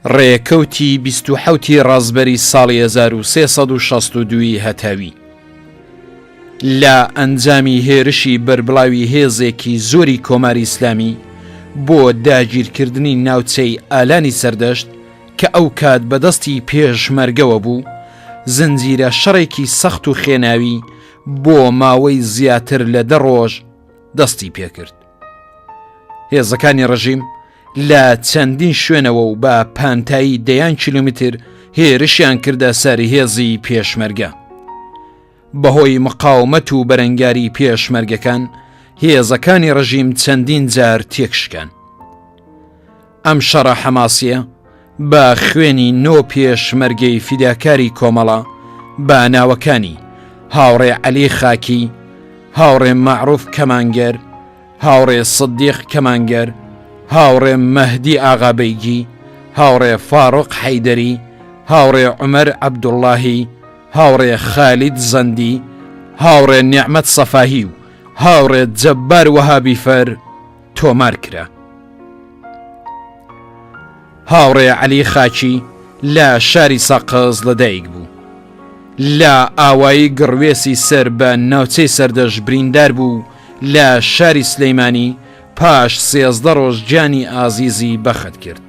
ڕێکەوتی 27 ی ڕازبەری ساڵی 1362 ی هەتاوی لە ئەنجامی هێرشی بەربڵاوی هێزێکی زۆری کۆماری ئیسلامی بۆ داگیرکردنی ناوچەی ئالانی سەردەشت کە ئەو کات بەدەستی پێشمەرگەوە بوو، زنجیرە شەڕێکی سەخت و خێناوی بۆ ماوەی زیاتر لە دە ڕۆژ دەستی پێکرد. هێزەکانی ڕژیم لە چەندین شوێنەوە و بە پانتایی دەیان کیلومتر هێرشیان کردە سەر هێزی پێشمەرگە. بەهۆی مقاومەت و بەرەنگاری پێشمەرگەکان، هێزەکانی ڕژیم چەندین جار تێکشکان. ئەم شەڕە حەماسییە بە خوێنی نۆ پێشمەرگەی فیداکاری کۆمەڵە بە ناوەکانی، هاوڕێ عەلی خاکی، هاوڕێ مەعروف کەمانگەر، هاوڕێ سدیق کەمانگەر، هاوڕێ مەهدی ئاغابەیگی، هاوڕێ فاروق حەیدەری، هاوڕێ عومەر عەبدوڵڵاهی، هاوڕێ خالید زەندی، هاوڕێ نیعمەت سەفاهی و هاوڕێ جەبار وەهابیفەر تۆمار کرا. هاوڕێ عەلی خاکی لە شاری سەقز لەدایک بوو. لە ئاوایی گڕوێسی سەر بە ناوچەی سەردەشت بریندار بوو و لە شاری سلەیمانی پاش 13 ڕۆژ گیانی ئازیزی بەخت کرد.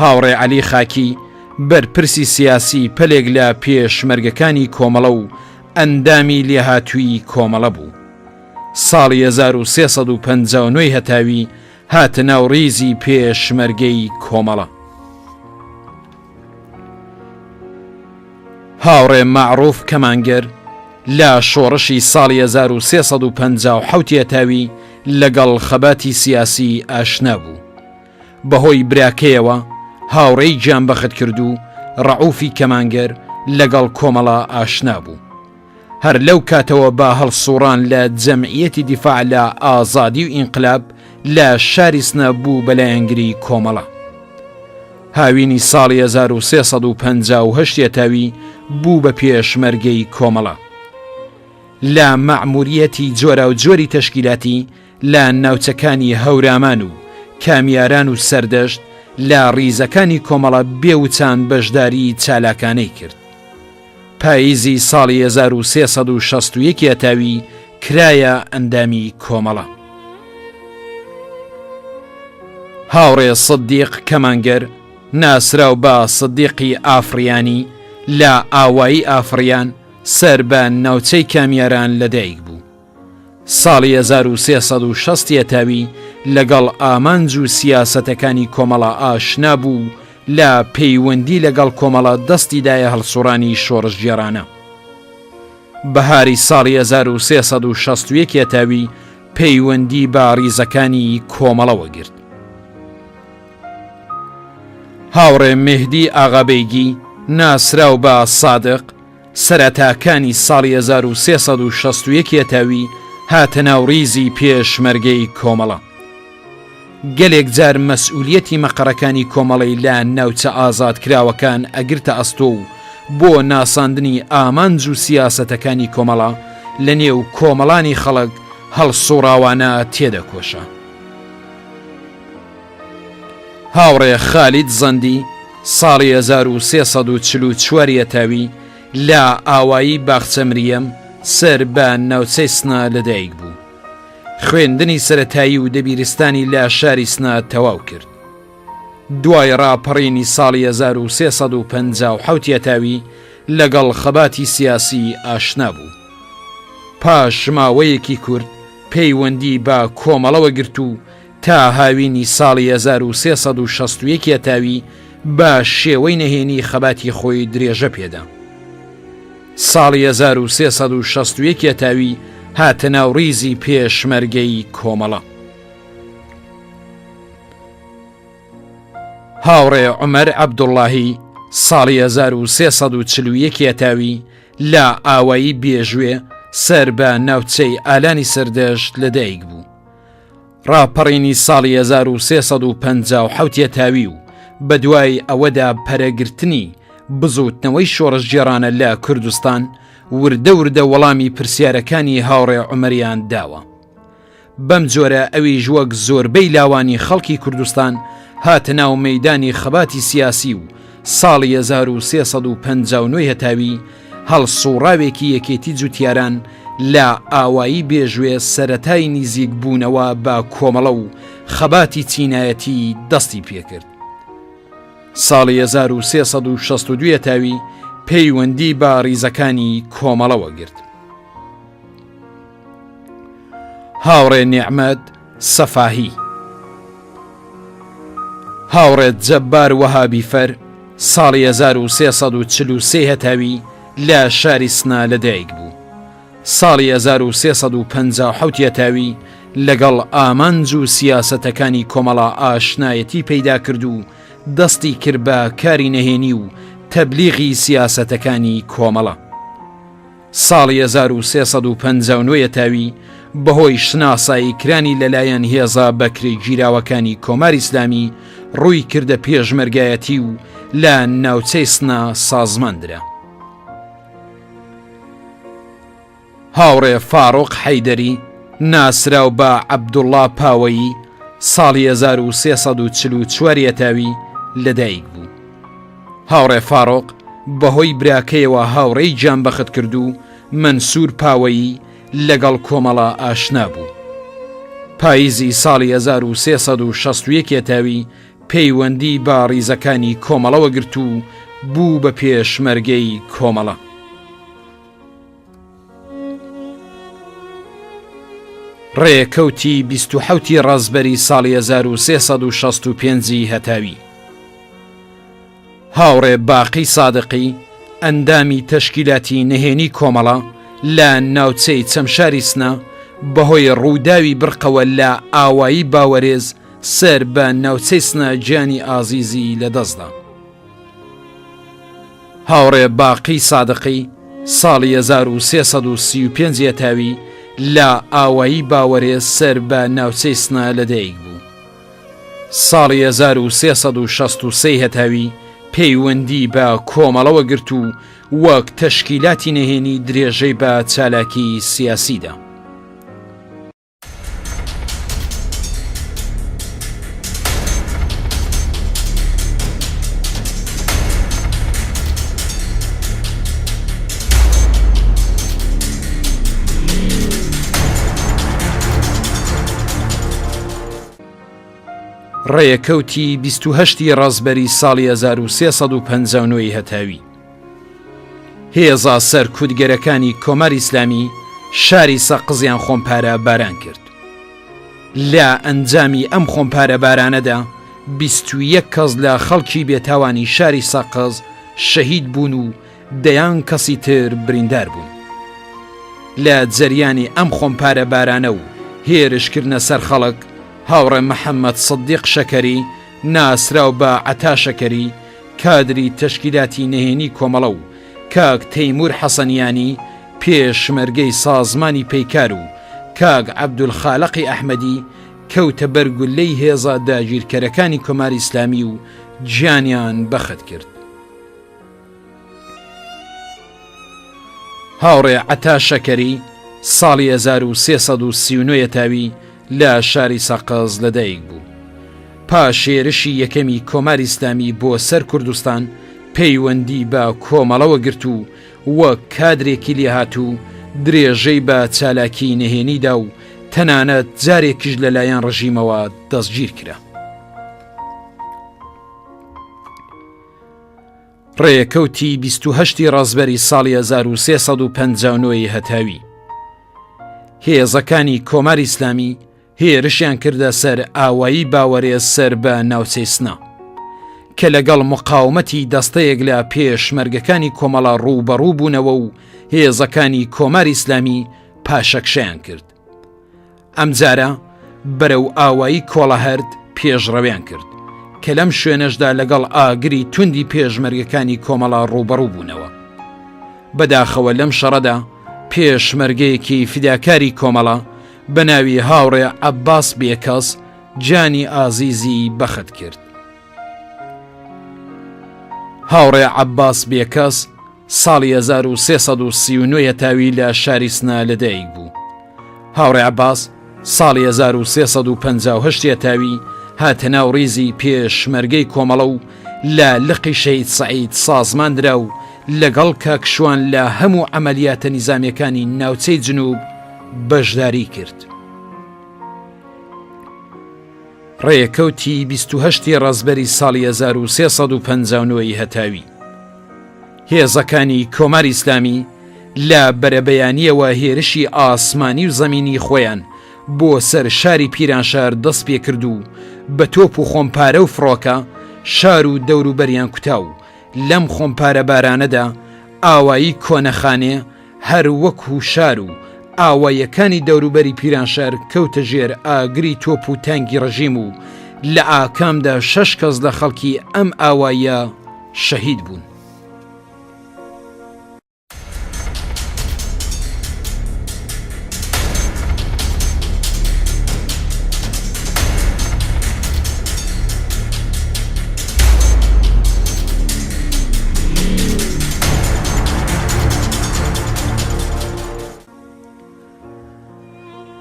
هاوڕێ عەلی خاکی بەرپرسی سیاسی پەلێک لە پێشمەرگەکانی کۆمەڵە و ئەندامی لێهاتووی کۆمەڵە بوو. ساڵی 1359 ی هەتاوی هاتە ناو ڕیزی پێشمەرگەی کۆمەڵە. هاوڕێ مەعروف کەمانگەر لە شۆڕشی ساڵی 1357 هەتاوی لەگەڵ خەباتی سیاسی ئاشنا بوو. بەهۆی براکەیەوە هاوڕێی گیانبەختکرد و ڕەعوفی کەمانگەر لەگەڵ کۆمەڵە ئاشنا بوو. هەر لەو کاتەوە بە هەڵسوڕان لە جەمعیەتی دیفاع لە ئازادی و ئینقلاب لە شاری سنە بوو بە لایەنگری کۆمەڵە. هاوینی ساڵی 1358 هەتاوی بوو بە پێشمەرگەی کۆمەڵە. لە مەعموریەتی جۆراوجۆری تەشکیلاتی لە ناوچەکانی هەورامان و کامیاران و سەردەشت لە ڕیزەکانی کۆمەڵە بێ وچان بەشداریی چالاکانەی کرد. پاییزی ساڵی 1361 هەتاوی کرایە ئەندامی کۆمەڵە. هاوڕێ سدیق کەمانگەر ناسراو بە سدیقی ئافڕیانی لە ئاوایی ئافڕیان سەر بە ناوچەی کامیاران لەدایک بوو. ساڵی 1360 هەتاوی لەگەڵ ئامانج و سیاسەتەکانی کۆمەڵە ئاشنا بوو و لە پەیوەندی لەگەڵ کۆمەڵە دەستی دایە هەڵسوڕانی شۆڕشگێڕانە. بەهاری ساڵی 1361 هەتاوی پەیوەندی بە ڕیزەکانی کۆمەڵەوە گرت. هاوڕێ مێهدی ئاغابەیگی ناسراو بە سادق، سەرەتاکانی ساڵی 1361 هەتاوی هاتە ناو ڕیزی پێشمەرگەی کۆمەڵە. گەلێک جار مەسئولیەتی مەقەڕەکانی کۆمەڵەی لە ناوچە ئازادکراوەکان ئەگرتە ئەستۆ و بۆ ناساندنی ئامانج و سیاسەتەکانی کۆمەڵە لە نێو کۆمەڵانی خەڵک هەڵسوڕاوانە تێدەکۆشا. هاوڕێ خالید زەندی ساڵی 1344 یەتاوی لە ئاوایی باخچەمریەم سەر بە ناوچەی سنە لەدایک بوو. خوێندنی سەرەتایی و دەبیرستانی لە شاری سنە تەواو کرد. دوای ڕاپەڕینی ساڵی 1357 یەتاوی لەگەڵ خەباتی سیاسی ئاشنا بوو. پاش ماوەیەکی کورت پەیوەندی بە کۆمەڵەوە گرت و تا هاوینی ساڵی 1361 یەتاوی بە شێوەی نەهێنی خەباتی خۆی درێژە پێدا. ساڵی 1361 یەتاوی هاتە ناو ڕیزی پێشمەرگەی کۆمەڵە. هاوڕێ عومەر عەبدوڵڵاهی ساڵی 1341 یەتاوی لە ئاوایی بێژوێ سەر بە ناوچەی ئالانی سەردەشت لەدایک بوو. ڕاپەڕینی ساڵی 1357 یەتاوی و بەدوای ئەوەدا پەرەگرتنی بزووتنەوەی شۆڕشگێڕانە لە کوردستان وردە وردە وەڵامی پرسیارەکانی هاوڕێ عومەریان داوە. بەم جۆرە ئەویش وەک زۆربەی لاوانی خەڵکی کوردستان هاتە ناو مەیدانی خەباتی سیاسی و ساڵی 1359 هەتاوی هەڵسوڕاوێکی یەکێتی جوتیاران لە ئاوایی بێژوێ سەرەتای نیزیک بوونەوە بە کۆمەڵە و خەباتی چینایەتی دەستی پێکرد. ساڵی 1362 هەتاوی پەیوەندی بە ڕیزەکانی کۆمەڵەوە گرت. هاوڕێ نیعمەت سەفاهی. هاوڕێ جەبار وەهابیفەر ساڵی 1343 هەتاوی لە شاری سنە لەدایک بوو. ساڵی 1357 هەتاوی لەگەڵ ئامانج و سیاسەتەکانی کۆمەڵە ئاشنایەتی پەیدا کرد و دەستی کرد بە کاری نەهێنی و تەبلیغی سیاسەتەکانی کۆمەڵە. ساڵی 1359 یەتاوی بەهۆی شناسایی کرانی لەلایەن هێزە بەکرێگیراوەکانی کۆماری ئیسلامی ڕووی کردە پێشمەرگایەتی و لە ناوچەی سنە سازمان درا. هاوڕێ فاڕۆق حەیدەری ناسراو بە عەبدوڵڵا پاوەیی ساڵی 1344 یەتاوی لەدایک بوو. هاوڕێ فاڕۆق بەهۆی براکەیەوە هاوڕێی گیانبەخت کرد و مەنسوور پاوەیی لەگەڵ کۆمەڵە ئاشنا بوو. پاییزی ساڵی 1361 یەتاوی پەیوەندی بە ڕیزەکانی کۆمەڵەوە گرت و بوو بە پێشمەرگەی کۆمەڵە. ڕێکەوتی 27 ی ڕەزبەری ساڵی 1365 ی هەتاوی. هاوڕێ باقی سادقی، ئەندامی تەشکیلاتی نهێنی کۆمەڵە لە ناوچەی چەمشاری سنە، بەهۆی ڕووداوی بڕقەوە لە ئاوایی باوەرێز سەر بە ناوچەی سنە گیانی ئازیزی لەدەستدا. هاوڕێ باقی سادقی ساڵی 1335 یەتاوی لە ئاوایی باوەرێز سەر بە ناوچەی سنە لەدایک بوو. ساڵی 1363 هەتاوی پەیوەندی بە کۆمەڵەوە گرت و وەک تەشکیلاتی نهێنی درێژەی بە چالاکی سیاسیدا. ڕێکەوتی 28 ی ڕەزبەری ساڵی 1359 ی هەتاوی هێزە سەرکوتگەرەکانی کۆماری ئیسلامی شاری سەقزیان خۆمپارە باران کرد. لە ئەنجامی ئەم خۆمپارە بارانەدا 21 کەس لە خەڵکی بێتاوانی شاری سەقز شەهید بوون و دەیان کەسی تر بریندار بوون. لە جەریانی ئەم خۆمپارە بارانە و هێرشکردنە سەر خەڵک، هاوڕێ محەممەد سدیق شەکەری ناسراو بە عەتا شەکەری، کادری تەشکیلاتی نهێنی کۆمەڵە و کاک تەیموور حەسەنیانی پێشمەرگەی سازمانی پەیکار و کاک عەبدولخالقی ئەحمەدی کەوتە بەر گوللەی هێزە داگیرکەرەکانی کۆماری ئیسلامی و گیانیان بەخت کرد. هاوڕێ عەتا شەکەری ساڵی 1339 یەتاوی لە شاری سەقز لەدایک بوو. پاش هێرشی یەکەمی کۆماری ئیسلامی بۆ سەر کوردستان پەیوەندی بە کۆمەڵەوە گرت و وەک کادرێکی لێهاتوو درێژەی بە چالاکیی نهێنی دا و تەنانەت جارێکیش لەلایەن ڕژیمەوە دەستگیر کرا. ڕێکەوتی 28 ی ڕەزبەری ساڵی 1359 ی هەتاوی هێزەکانی کۆماری ئیسلامی هێرشیان کردە سەر ئاوایی باوەرێ سەر بە ناوچەی سنە کە لەگەڵ مقاومەتی دەستەیەک لە پێشمەرگەکانی کۆمەڵە ڕووبەڕوو بوونەوە و هێزەکانی کۆماری ئیسلامی پاشەکشەیان کرد. ئەمجارە بەرەو ئاوایی کۆڵەهەرد پێشڕەویان کرد کە لەم شوێنەشدا لەگەڵ ئاگری توندی پێشمەرگەکانی کۆمەڵە ڕووبەڕوو بوونەوە. بەداخەوە لەم شەڕەدا پێشمەرگەیەکی فیداکاری کۆمەڵە بە ناوی هاوڕێ عەباس بێکەس گیانی ئازیزی بەخت کرد. هاوڕێ عەباس بێکەس ساڵی 1339 هەتاوی لە شاری سنە لەدایک بوو. هاوڕێ عەباس ساڵی 1358 هەتاوی هاتە ناو ڕیزی پێشمەرگەی کۆمەڵە و لە لقی شەهید سەعید سازمان درا و لەگەڵ کاک شوان لە هەموو عەمەلیاتە نیزامیەکانی ناوچەی جنوب بەشداری کرد. ڕێکەوتی 28 ی ڕەزبەری ساڵی 1359 ی هەتاوی هێزەکانی کۆماری ئیسلامی لە بەرەبەیانیەوە هێرشی ئاسمانی و زەمینی خۆیان بۆ سەر شاری پیرانشار دەست پێکرد و بە تۆپ و خۆمپارە و فڕۆکە شار و دەوروبەریان کوتا و لەم خۆمپارەبارانەدا ئاوایی کۆنەخانێ هەر وەکوو شار و ئاواییەکانی دەوروبەری پیرانشار کەوتە ژێر ئاگری تۆپ و تانکی ڕژیم و لە ئاکامدا شەش کەس لە خەڵکی ئەم ئاواییە شەهید بوون.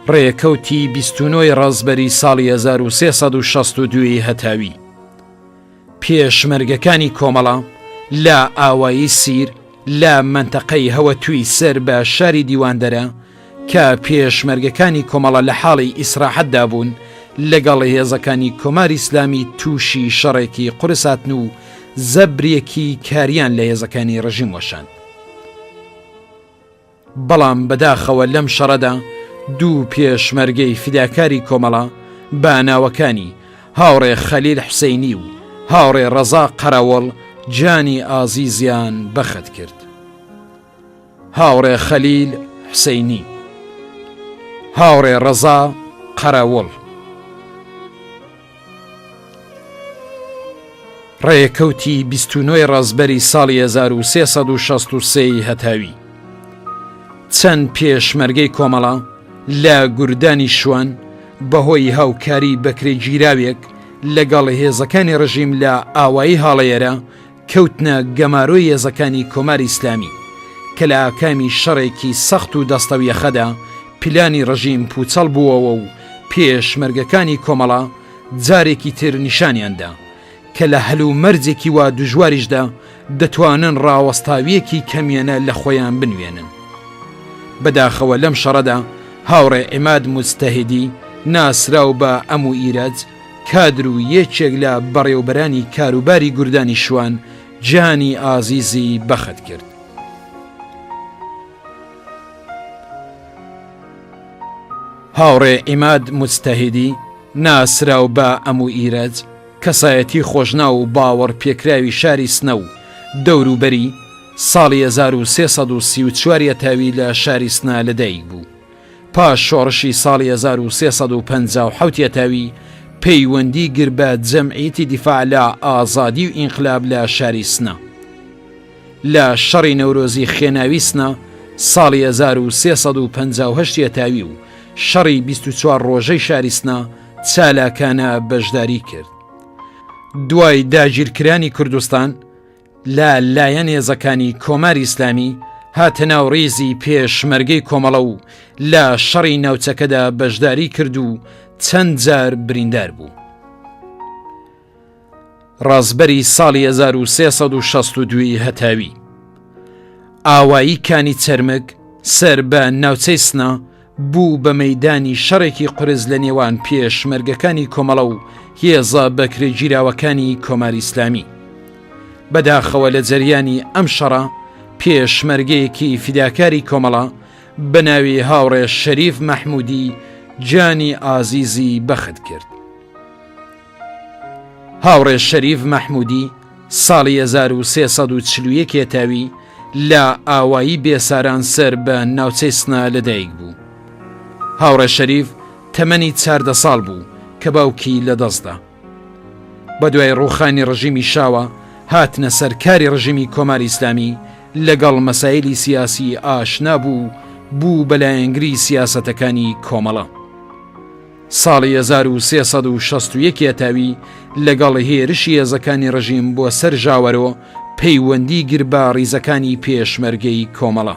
ڕێکەوتی 29 ڕەزبەری ساڵی 1362 ی هەتاوی پێشمەرگەکانی کۆمەڵە لە ئاوایی سیر لە مەنتەقەی هەوەتووی سەر بە شاری دیواندەرە کە پێشمەرگەکانی کۆمەڵە لە حاڵی ئیسراحەتدا بوون، لەگەڵ هێزەکانی کۆماری ئیسلامی تووشی شەڕێکی قورس هاتن و زەبرێکی کاریان لە هێزەکانی ڕژیم وەشاند. بەڵام بەداخەوە لەم شەڕەدا دوو پێشمەرگەی فیداکاری کۆمەڵە بە ناوەکانی، هاوڕێ خەلیل حوسەینی و هاوڕێ ڕەزا قەرەوڵ گیانی ئازیزیان بەخت کرد. هاوڕێ خەلیل حوسەینی. هاوڕێ ڕەزا قەرەوڵ. ڕێکەوتی 29 ڕەزبەری ساڵی 1363 ی هەتاوی چەند پێشمەرگەی کۆمەڵە لە گوردانی شوان بەهۆی هاوکاری بەکرێگیراوێک لەگەڵ هێزەکانی ڕژیم لە ئاوایی هاڵەیەرە کەوتنە گەمارۆی هێزەکانی کۆماری ئیسلامی کە لە ئاکامی شەڕێکی سەخت و دەستەویەخەدا پلانی ڕژیم پووچەڵ بووەوە و پێشمەرگەکانی کۆمەڵە جارێکی تر نیشانیان دا کە لە هەلومەرجێکی وا دژواریشدا دەتوانن ڕاوەستاوییەکی کەموێنە لە خۆیان بنوێنن. بەداخەوە لەم شەڕەدا هاوڕێ عیماد موجتەهیدی ناسراو بە ئەموو ئیرەج، کادر و یەکێک لە بەڕێوبەرانی کاروباری گوردانی شوان گیانی ئازیزی بەخت کرد. هاوڕێ عیماد موجتەهیدی ناسراو بە ئەموو ئیرەج، کەسایەتی خۆشناو و باوەڕپێکراوی شاری سنە و دەوروبەری، ساڵی 1334 یەتاوی لە شاری سنە لەدایک بوو. پاش شۆڕشی ساڵی 1357 یەتاوی پەیوەندی گر بە جەمعیەتی دیفاع لە ئازادی و ئینقلاب لە شاری سنە. لە شەڕی نەورۆزی خوێناوی سنە ساڵی 1358 یەتاوی و شەڕی 24 ڕۆژەی شاری سنە چالاکانە بەشداری کرد. دوای داگیرکرانی کوردستان، لە لایەن هێزەکانی کۆماری ئیسلامی هاتە ناو ڕیزی پێشمەرگەی کۆمەڵە و لە شەڕی ناوچەکەدا بەشداری کرد و چەند جار بریندار بوو. ڕازبەری ساڵی 1362 هەتاوی ئاوایی کانی چەرمگ سەر بە ناوچەی سنە بوو بە مەیدانی شەڕێکی قورس لە نێوان پێشمەرگەکانی کۆمەڵە و هێزە بەکرێگیراوەکانی کۆماری ئیسلامی. بەداخەوە لە جەریانی ئەم شەڕە پێشمەرگەیەکی فیداکاری کۆمەڵە بە ناوی هاوڕێ شەریف مەحموودی گیانی ئازیزی بەخت کرد. هاوڕێ شەریف مەحموودی ساڵی 1341 هەتاوی لە ئاوایی بێساران سەر بە ناوچەی سنە لەدایک بوو. هاوڕێ شەریف تەمەنی چاردە ساڵ بوو کە باوکی لەدەستدا. بە دوای ڕووخانی ڕژیمی شاوە هاتنە سەر کاری ڕژیمی کۆماری ئیسلامی لەگەڵ مەسایلی سیاسی ئاشنا بوو و بوو بە لایەنگری سیاسەتەکانی کۆمەڵە. ساڵی 1361 هەتاوی لەگەڵ هێرشی هێزەکانی ڕژیم بۆ سەر ژاوەرۆ پەیوەندی گر بە ڕیزەکانی پێشمەرگەی کۆمەڵە.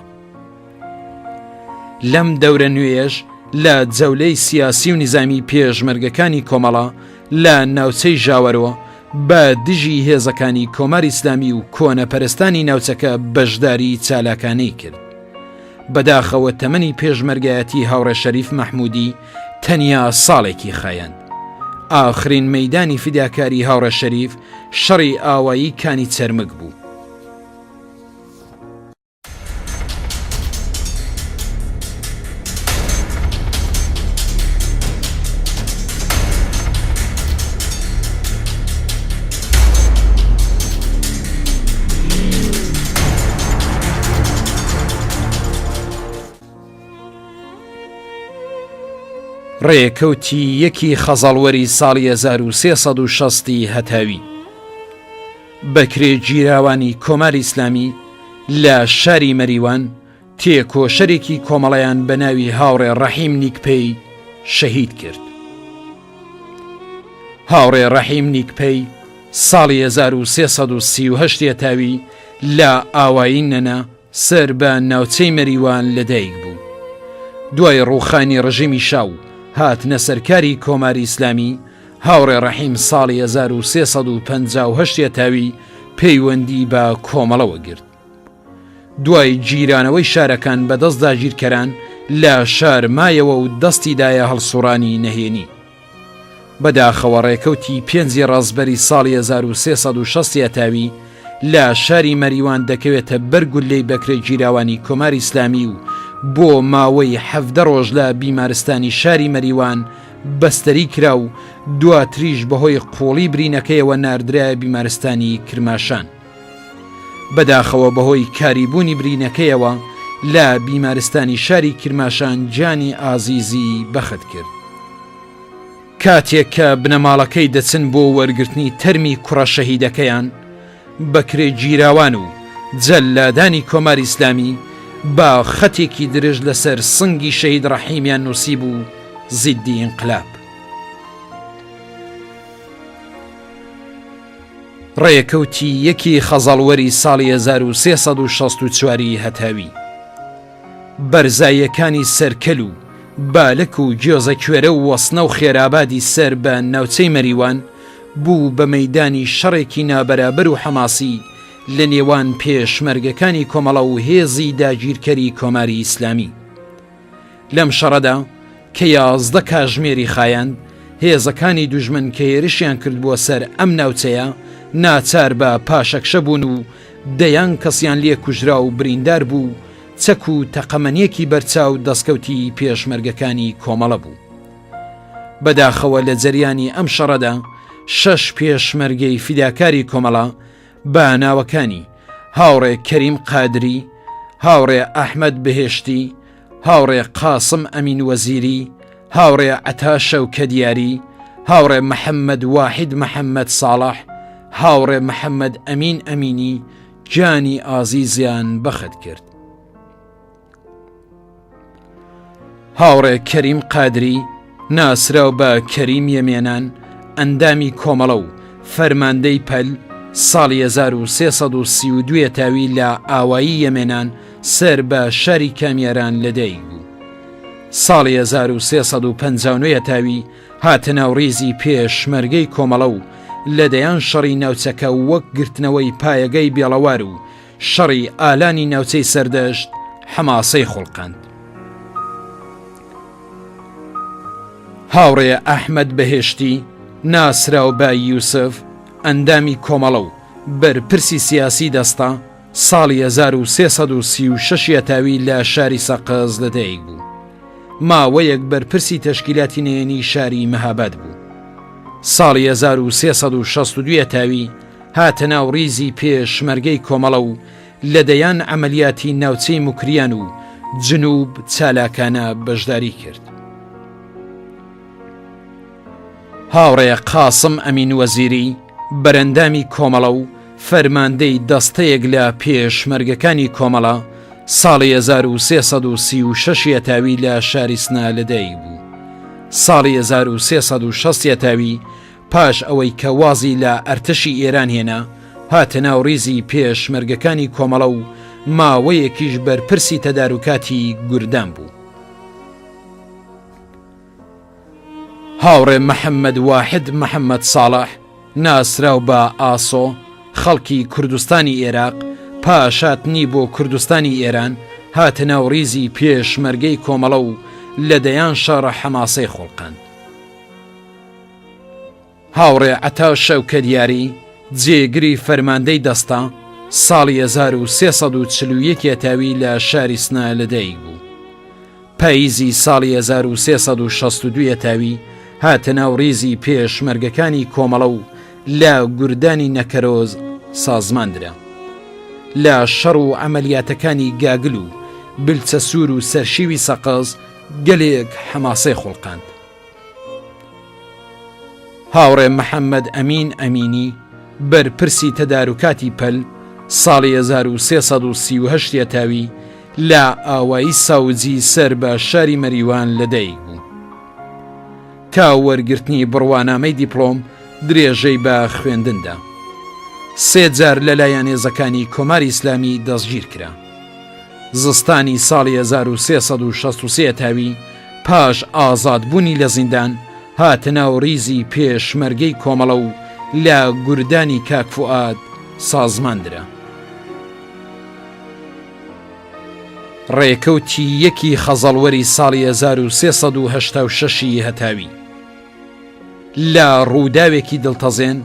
لەم دەورە نوێیەش لە جەولەی سیاسی و نیزامی پێشمەرگەکانی کۆمەڵە لە ناوچەی ژاوەرۆ بە دژی هێزەکانی کۆماری ئیسلامی و کۆنەپەرستانی ناوچەکە بەشداری چالاکانەی کرد. بەداخەوە تەمەنی پێشمەرگایەتی هاوڕێ شەریف مەحموودی تەنیا ساڵێکی خایاند. ئاخرین مەیدانی فیداکاری هاوڕێ شەریف شەڕی ئاوایی کانی چەرمگ بوو. ڕێکەوتی یەکی خەزەڵوەری ساڵی 1360 ی هەتاوی بەکرێگیراوانی کۆماری ئیسلامی لە شاری مەریوان تێکۆشەرێکی کۆمەڵەیان بە ناوی هاوڕێ ڕەحیم نیکپەی شەهید کرد. هاوڕێ ڕەحیم نیکپەی ساڵی 1338 یەتاوی لە ئاوایی نەنە سەر بە ناوچەی مەریوان لەدایک بوو. دوای ڕووخانی ڕژیمی شا و هاتنە سەرکاری کۆماری ئیسلامی، هاوڕێ ڕەحیم ساڵی 1358 یەتاوی پەیوەندی بە کۆمەڵەوە گرت. دوای گیرانەوەی شارەکان بە دەست داگیرکەران لە شار مایەوە و دەستی دایە هەڵسوڕانی نەهێنی. بەداخەوە ڕێکەوتی پێنجی ڕەزبەری ساڵی 1360 هەتاوی لە شاری مەریوان دەکەوێتە بەر گوللەی بەکرێگیراوانی کۆماری ئیسلامی و بۆ ماوەی حەڤدە ڕۆژ لە بیمارستانی شاری مەریوان بەستەری کرا و دواتریش بەهۆی قووڵی برینەکەیەوە ناردرایە بیمارستانی کرماشان. بەداخەوە بەهۆی کاریبوونی برینەکەیەوە لە بیمارستانی شاری کرماشان گیانی ئازیزی بەخت کرد. کاتێک کە بنەماڵەکەی دەچن بۆ وەرگرتنی تەرمی کوڕە شەهیدەکەیان، بەکرێگیراوان و جەللادانی کۆماری ئیسلامی بە خەتێکی درێژ لەسەر سنگی شەهید ڕەحیمیان نووسیبوو زیدی ئینقلاب. ڕێکەوتی یەکی خەزەڵوەری ساڵی 1364 ی هەتاوی بەرزاییەکانی سەرکەل و بالک و گێزەکوێرە و وەسنە و خێرابادی سەر بە ناوچەی مەریوان بوو بە مەیدانی شەڕێکی نابەرابەر و حەماسی لە نێوان پێشمەرگەکانی کۆمەڵە و هێزی داگیرکەری کۆماری ئیسلامی. لەم شەڕەدا کە 11 کاژمێری خایاند، هێزەکانی دوژمن کە هێرشیان کردبووە سەر ئەم ناوچەیە ناچار بە پاشەکشە بوون و دەیان کەسیان لێ کوژرا و بریندار بوو و چەک و تەقەمەنیەکی بەرچاو دەستکەوتی پێشمەرگەکانی کۆمەڵە بوو. بەداخەوە لە جەریانی ئەم شەڕەدا شەش پێشمەرگەی فیداکاری کۆمەڵە بە ناوەکانی، هاوڕێ کەریم قادری، هاوڕێ ئەحمەد بهێشتی، هاوڕێ قاسم ئەمین وەزیری، هاوڕێ عەتا شەوکەدیاری، هاوڕێ محەممەد واحید محەممەد ساڵح، هاوڕێ محەممەد ئەمین ئەمینی گیانی ئازیزیان بەخت کرد. هاوڕێ کەریم قادری ناسراو بە کەریم یەمێنان ئەندامی کۆمەڵە و فەرماندەی پەل ساڵی 1332 تاوی لە ئاوایی یەمێنان سەر بە شاری کامیاران لەدایک بوو. ساڵی 1359 تاوی هاتە ناو ڕیزی پێشمەرگەی کۆمەڵە و لە دەیان شەڕی ناوچەکە وەک گرتنەوەی پایەگەی بێڵەوار و شەڕی ئالانی ناوچەی سەردەشت حەماسەی خوڵقاند. هاوڕێ ئەحمەد بەهێشتی ناسراو بە یوسف ئەندامی کۆمەڵە و بەرپرسی سیاسی دەستە ساڵی 1336 یەتاوی لە شاری سەقز لەدایک بوو. ماوەیەک بەرپرسی تەشکیلاتی نەیەنی شاری مەهاباد بوو. ساڵی 1362 یەتاوی هاتە ناو ڕیزی پێشمەرگەی کۆمەڵە و لە دەیان عەمەلیاتی ناوچەی موکریان و جنوب چالاکانە بەشداری کرد. هاوڕێ قاسم ئەمین وەزیری بەرەندامی کۆمەڵە و فەرماندەی دەستەیەک لە پێشمەرگەکانی کۆمەڵە ساڵی 1336 یەتاوی لە شاری سنە لەدایک بوو. ساڵی 1360 یەتاوی پاش ئەوەی کە وازی لە ئەرتەشی ئێران هێنا، هاتە ناو ڕیزی پێشمەرگەکانی کۆمەڵە و ماوەیەکیش بەرپرسی تەداروکاتی گوردان بوو. هاوڕێ محەممەد واحد محەممەد ساڵح ناسراو بە ئاسۆ، خەڵکی کوردستانی ئێراق، پاش هاتنی بۆ کوردستانی ئێران، هاتە ناو ڕیزی پێشمەرگەی کۆمەڵە و لە دەیان شەڕ حەماسەی خوڵقاند. هاوڕێ عەتا شەوکەت یاری، جێگری فەرماندەی دەستە، ساڵی 1341 هەتاوی لە شاری سنە لەدایک بوو. پاییزی ساڵی 1362 هەتاوی هاتە ناو ڕیزی پێشمەرگەکانی کۆمەڵە و لە گوردانی نەکەرۆز سازمان درا. لە شەڕ و عەمەلیاتەکانی گاگل و بلچەسوور و سەرشیوی سەقز گەلێک حەماسەی خوڵقاند. هاوڕێ محەممەد ئەمین ئەمینی، بەرپرسی تەداروکاتی پەل، ساڵی 1338 یەتاوی لە ئاوایی ساوجی سەر بە شاری مەریوان لەدایک بوو. تا وەرگرتنی بڕوانامەی دیپڵۆم درێژەی بە خوێندن دا. سێ جار لەلایەن هێزەکانی کۆماری ئیسلامی دەستگیر کرا. زستانی ساڵی 1363 تاوی پاش ئازادبوونی لە زیندان هاتە ناو ریزی پێشمەرگەی کۆمەڵە و لە گوردانی کاک فوئاد سازمان درا. ڕێکەوتی یەکی خەزەڵوەری ساڵی 1386 ی هەتاوی لە ڕووداوێکی دڵتەزێن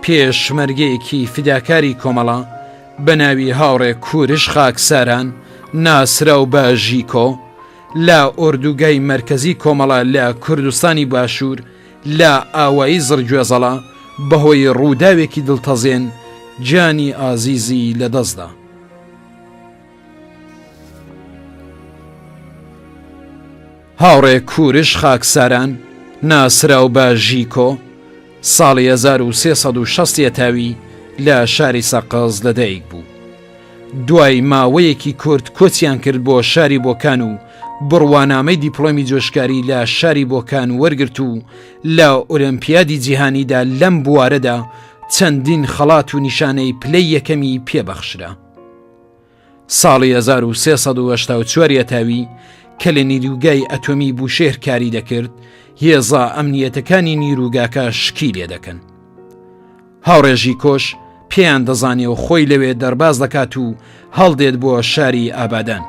پێشمەرگەیەکی فیداکاری کۆمەڵە بە ناوی هاوڕێ کورش خاکساران ناسراو بە ژیکۆ لە ئۆردوگای مەرکەزی کۆمەڵە لە کوردستانی باشوور لە ئاوایی زڕگوێزەڵە بەهۆی ڕووداوێکی دڵتەزێن گیانی ئازیزی لەدەستدا. هاوڕێ کورش خاکساران ناسراو بە ژیکۆ ساڵی 1360 یەتاوی لە شاری سەقز لەدایک بوو. دوای ماوەیەکی کورت کۆچیان کرد بۆ شاری بۆکان و بڕوانامەی دیپلۆمی جۆشکاری لە شاری بۆکان وەرگرت و لە ئۆلمپیادی جیهانیدا لەم بوارەدا چەندین خەڵات و نیشانەی پلەی یەکەمی پێبەخشرا. ساڵی 1384 یەتاوی کە لە نیروگای ئەتۆمی بوشێهر کاری دەکرد، هێزە ئەمنیەتەکانی نیروگاکە شکی لێ دەکەن. هاوڕێ ژیکۆش پێیان دەزانێ و خۆی لەوێ دەرباز دەکات و هەڵدێت بۆ شاری ئابادان.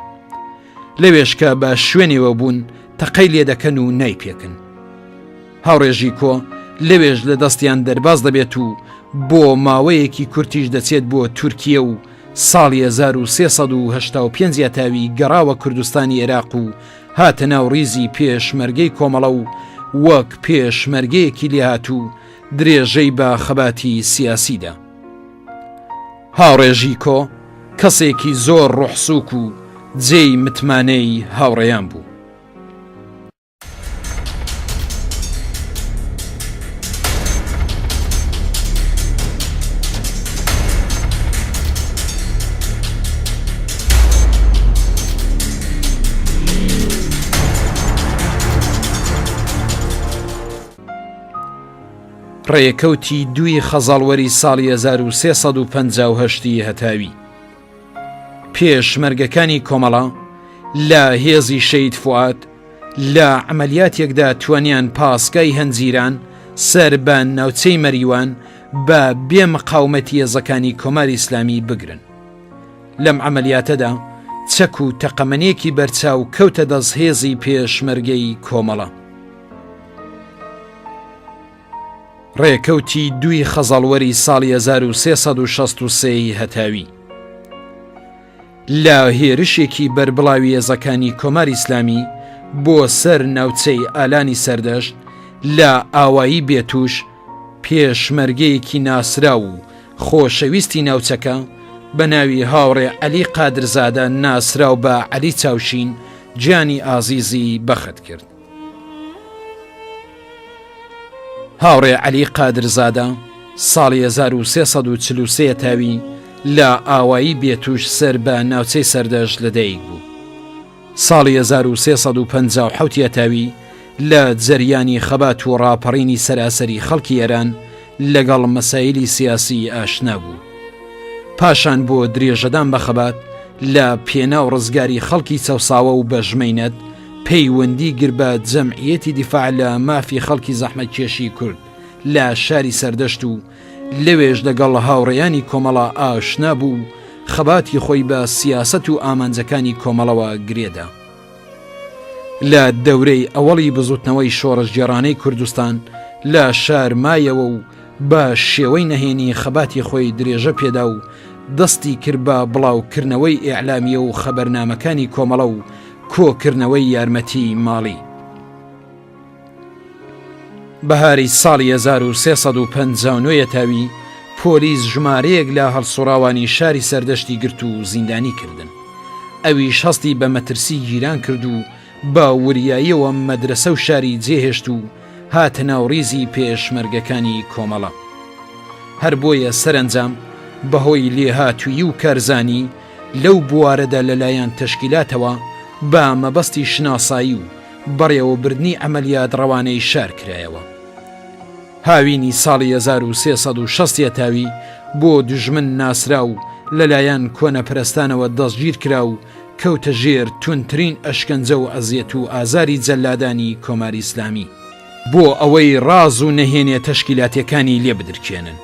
لەوێش کە بە شوێنێوە بوون تەقەی لێ دەکەن و نایپێکن. هاوڕێ ژیکۆ لەوێش لە دەستیان دەرباز دەبێت و بۆ ماوەیەکی کورتیش دەچێت بۆ تورکیە و ساڵی 1385 یەتاوی گەڕاوە کوردستانی عێراق و هاتە ناو ڕیزی پێشمەرگەی کۆمەڵە و وەک پێشمەرگەیەکی لێهاتوو درێژەی بە خەباتی سیاسی دا. هاوڕێ ژیکۆ کەسێکی زۆر ڕۆحسووک و جێی متمانەی هاوڕێیان بوو. ڕێکەوتی دووی خەزەڵوەری ساڵی 1358 ی هەتاوی پێشمەرگەکانی کۆمەڵە لە هێزی شەید فواد لە عەمەلیاتێکدا توانیان پاسگای هەنجیران سەر بە ناوچەی مەریوان بە بێ مقاومەتی هێزەکانی کۆماری ئیسلامی بگرن. لەم عەمەلیاتەدا چەک و تەقەمەنیەکی بەرچاو کەوتە دەست هێزی پێشمەرگەی کۆمەڵە. ڕێکەوتی دووی خەزەڵوەری ساڵی 1363 ی هەتاوی لە هێرشێکی بەربڵاوی هێزەکانی کۆماری ئیسلامی بۆ سەر ناوچەی ئالانی سەردەشت لە ئاوایی بێتوش پێشمەرگەیەکی ناسراو و خۆشەویستی ناوچەکە بە ناوی هاوڕێ عەلی قادرزادە ناسراو بە عەلی چاوشین گیانی ئازیزی بەخت کرد. هاوڕێ عەلی قادرزادە ساڵی 1343 تاوی لە ئاوایی بێتوش سەر بە ناوچەی سەردەشت لەدایک بوو. ساڵی 1357 یەتاوی لە جەریانی خەبات و ڕاپەڕینی سەراسەری خەڵکی ئێران لەگەڵ مەسایلی سیاسی ئاشنا بوو. پاشان بۆ درێژەدان بە خەبات لە پێناو ڕزگاری خەڵکی چەوساوە و بەژمەینەت. پەیوەندی گرت بە جەمعیەتی دیفاع لە مافی خەڵکی زەحمەتکێشی کورد لە شاری سەردەشت و لەوێش لەگەڵ هاوڕێیانی کۆمەڵە ئاشنا بوو و خەباتی خۆی بە سیاسەت و ئامانجەکانی کۆمەڵەوە گرێدا. لە دەورەی ئەوەڵی بزوتنەوەی شۆڕشگێڕانەی کوردستان لە شار مایەوە و بە شێوەی نەهێنی خەباتی خۆی درێژە پێدا و دەستی کرد بە بڵاوکردنەوەی ئیعلامیە و خەبەرنامەکانی کۆمەڵە و کۆکردنەوەی یارمەتی ماڵی. بەهاری ساڵی 1359 یەتاوی پۆلیس ژمارەیەک لە هەڵسوڕاوانی شاری سەردەشتی گرت و زیندانی کردن. ئەویش هەستی بە مەترسی گیران کرد و بە وریاییەوە مەدرەسە و شاری جێهێشت و هاتە ناو ڕیزی پێشمەرگەکانی کۆمەڵە. هەر بۆیە سەرەنجام بەهۆی لێهاتوویی و کارزانی لەو بوارەدا لەلایەن تەشکیلاتەوە بە مەبەستی شناسایی و بەڕێوەبردنی عەمەلیات ڕەوانەی شار کرایەوە. هاوینی ساڵی 1360 یەتاوی بۆ دوژمن ناسرا و لەلایەن کۆنەپەرستانەوە دەستگیر کرا و کەوتە ژێر توندترین ئەشکەنجە و ئەزیەت و ئازاری جەلادانی کۆماری ئیسلامی بۆ ئەوەی ڕاز و نەهێنێ تەشکیلاتیەکانی لێ بدرکێنن.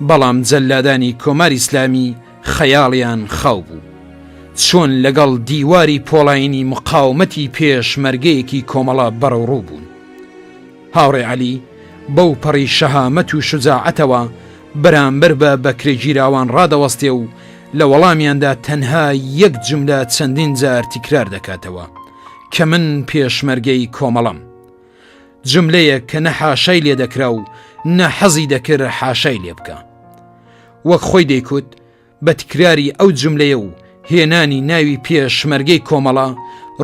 بەڵام جەلادانی کۆماری ئیسلامی خەیاڵیان خاو بوو. چۆن لەگەڵ دیواری پۆڵایینی مقاومەتی پێشمەرگەیەکی کۆمەڵە بەرەوڕوو بوون. هاوڕێ عەلی بەو پەڕی شەهامەت و شوجاعەتەوە بەرامبەر بە بەکرێگیراوان ڕادەوەستێ و لە وەڵامیاندا تەنها یەک جوملە چەندین جار تیکرار دەکاتەوە کە من پێشمەرگەی کۆمەڵەم. جوملەیەک کە نە حاشای لێ دەکرا و نە حەزی دەکرد حاشای لێ بکا. وەک خۆی دەیکوت بە تکراری ئەو جوملەیە و هێنانی ناوی پێشمەرگەی کۆمەڵە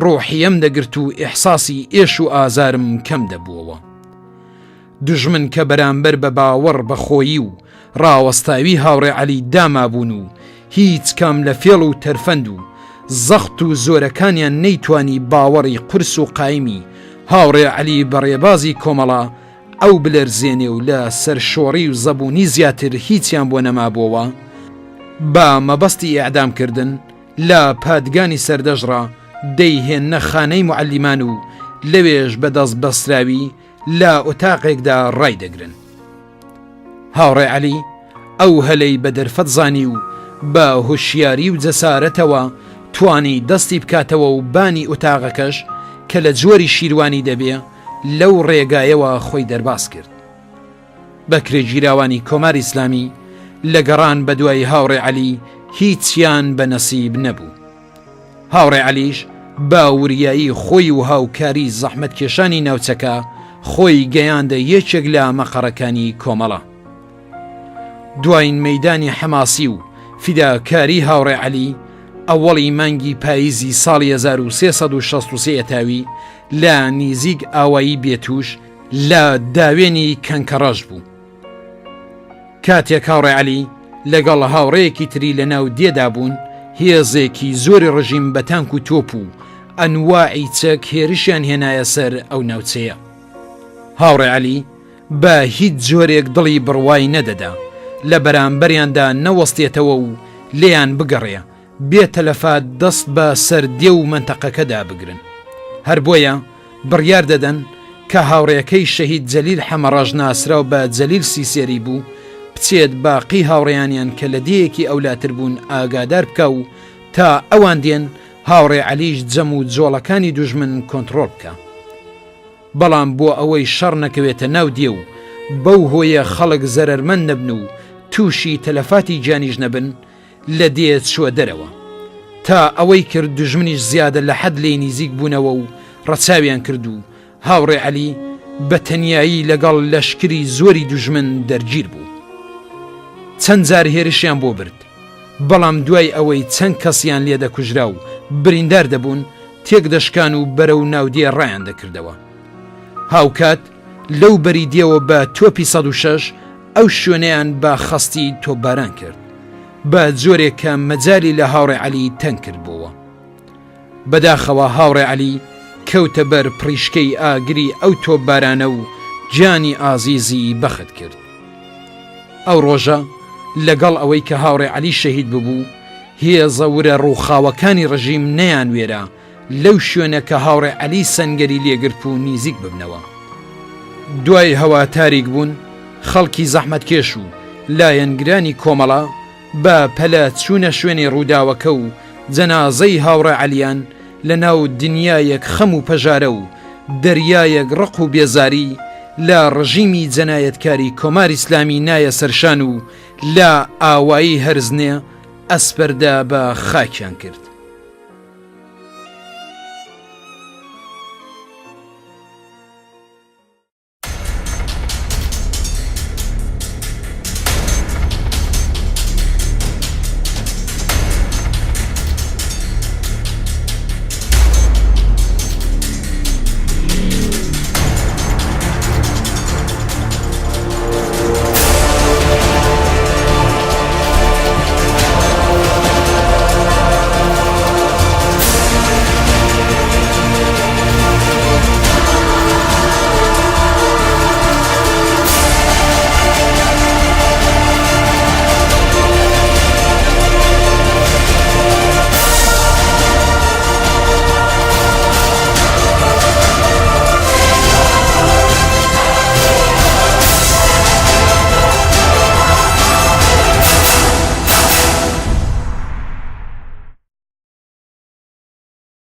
ڕۆحیەم دەگرت و ئیحساسی ئێش و ئازارم کەم دەبووەوە. دوژمن کە بەرامبەر بە باوەڕ بە خۆیی و ڕاوەستاوی هاوڕێ عەلی دامابوون و هیچ کام لە فێڵ و تەرفەند و زەخت و زۆرەکانیان نەیتوانی باوەڕی قورس و قایمی هاوڕێ عەلی بە ڕێبازی کۆمەڵە ئەو بلەرزێنێ و لە سەرشۆڕی و زەبوونی زیاتر هیچیان بۆ نەمابۆوە بە مەبەستی ئێعدام کردن لە پادگانی سەردەشت ڕا دەیهێننە خانەی موعەلیمان و لەوێش بە دەست بەستراوی لە ئۆتاقێکدا ڕایدەگرن. هاوڕێ عەلی ئەو هەلەی بە دەرفەت زانی و بە هۆشیاری و جەسارەتەوە توانی دەستی بکاتەوە و بانی ئۆتاغەکەش کە لە جۆری شیروانی دەبێ لەو ڕێگایەوە خۆی دەرباز کرد. بەکرێگیراوانی کۆماری ئیسلامی لە گەڕان بە دوای هاوڕێ عەلی هیچیان بە نەسیب نەبوو. هاوڕێ عەلیش بە وریایی خۆی و هاوکاری زەحمەتکێشانی ناوچەکە خۆی گەیاندە یەکێک لە مەقەڕەکانی کۆمەڵە. دواین مەیدانی حەماسی و فیداکاری هاوڕێ عەلی ئەوەڵی مانگی پاییزی ساڵی 1363 ئەتاوی لە نیزیک ئاوایی بێتوش لە داوێنی کەنکەڕەش بوو. کاتێک هاوڕێ عەلی لەگەڵ هاوڕێیەکی تری لە ناو دێدا بوون، هێزێکی زۆری ڕژیم بە تانک و تۆپ و ئەنواعی چەک هێرشیان هێنایە سەر ئەو ناوچەیە. هاوڕێ عەلی بە هیچ جۆرێک دڵی بڕوای نەدەدا لە بەرامبەریاندا نەوەستێتەوە و لێیان بگەڕێ، بێ تەلەفات دەست بە سەر دێ و مەنتەقەکەدا بگرن. هەر بۆیە بڕیار دەدەن کە هاوڕێکەی شەهید جەلیل حەمەڕەش ناسراو بە جەلیل سیسێری بوو، بچێت باقی هاوڕێیانیان کە لە دێیەکی ئەولاتر بوون ئاگادار بکا و تا ئەوان دێن هاوڕێ عەلیش جەم و جۆڵەکانی دوژمن کۆنتڕۆڵ بکا. بەڵام بۆ ئەوەی شەڕ نەکەوێتە ناو دێ و بەو هۆیە خەڵک زەرەرمەند نەبن و تووشی تەلەفاتی گیانیش نەبن، لە دێ چووە دەرەوە. تا ئەوەی کرد دوژمنیش زیادە لە حەد لێی نیزیک بوونەوە و ڕەچاویان کرد و هاوڕێ عەلی بە تەنیایی لەگەڵ لەشکری زۆری دوژمن دەرگیر بوو. چەند جار هێرشیان بۆ برد، بەڵام دوای ئەوەی چەند کەسیان لێ دەکوژرا و بریندار دەبوون، تێکدەشکان و بەرەو ناودێ ڕایان دەکردەوە. هاوکات لەو بەری دێوە بە تۆپی 106 ئەو شوێنەیان بە خەستی تۆپباران کرد بە جۆرێک کە مەجالی لە هاوڕێ عەلی تەنگ کردبۆوە. بەداخەوە هاوڕێ عەلی کەوتە بەر پڕیشکەی ئاگری ئەو تۆپبارانە و گیانی ئازیزی بەخت کرد. ئەو ڕۆژە لەگەڵ ئەوەی کە هاوڕێ عەلی شەهید ببوو، هێزە ورە ڕووخاوەکانی ڕژیم نەیانوێرا. لەو شوێنە کە هاوڕێ عەلی سەنگەری لێگرت و نیزیک ببنەوە. دوای هەوا تاریک بوون، خەڵکی زەحمەتکێش و لایەنگرانی کۆمەڵە بە پەلە چوونە شوێنی ڕووداوەکە و جەنازەی هاوڕێ عەلیان لە ناو دنیایەک خەم و پەژارە و دەریایەک ڕق و بێزاری لە ڕژیمی جەنایەتکاری کۆمار ئیسلامی نایە سەرشان و لە ئاوایی هەرزنێ ئەسپەردە بە خاکیان کرد.